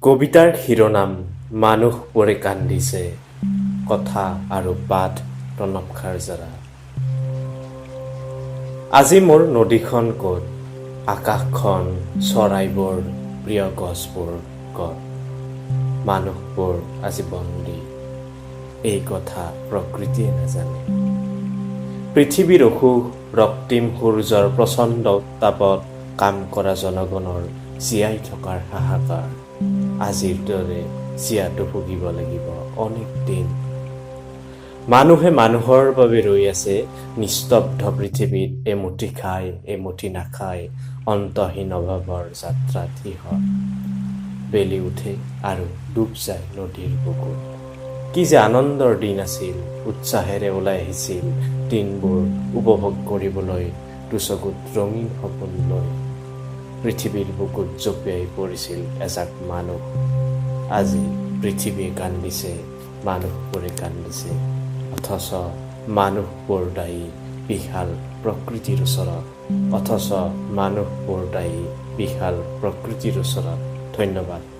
কবিতাৰ শিৰোনাম মানুহবোৰে কান্দিছে। কথা আৰু পাঠ প্ৰণৱ খাৰজাৰা। আজি মোৰ নদীখন ক'ত, আকাশখন, চৰাইবোৰ, প্ৰিয় গছবোৰ ক'ত? মানুহবোৰ আজি বন্দী, এই কথা প্ৰকৃতিয়ে নাজানে। পৃথিৱীৰ অসুখ, ৰক্তিম সূৰ্যৰ প্ৰচণ্ড উত্তাপত কাম কৰা জনগণৰ জীয়াই থকাৰ হাহাকাৰ। আজিৰ দৰে জীয়াতু ভুগিব লাগিব অনেক দিন। মানুহে মানুহৰ বাবে ৰৈ আছে নিস্তব্ধ পৃথিৱীত, এমুঠি খাই এমুঠি নাখায়, অন্তহীন অভাৱৰ যাত্ৰাত সিহঁত। বেলি উঠে আৰু ডুব যায় নদীৰ বুকুত। কি যে আনন্দৰ দিন আছিল! উৎসাহেৰে ওলাই আহিছিল দিনবোৰ উপভোগ কৰিবলৈ, দুচকুত ৰঙীন সপোন লৈ পৃথিৱীৰ বুকুত জঁপিয়াই পৰিছিল এজাক মানুহ। আজি পৃথিৱীয়ে কান্দিছে, মানুহবোৰে কান্দিছে, অথচ মানুহবোৰ দায়ী বিশাল প্ৰকৃতিৰ ওচৰত, অথচ মানুহবোৰ দায়ী বিশাল প্ৰকৃতিৰ ওচৰত। ধন্যবাদ।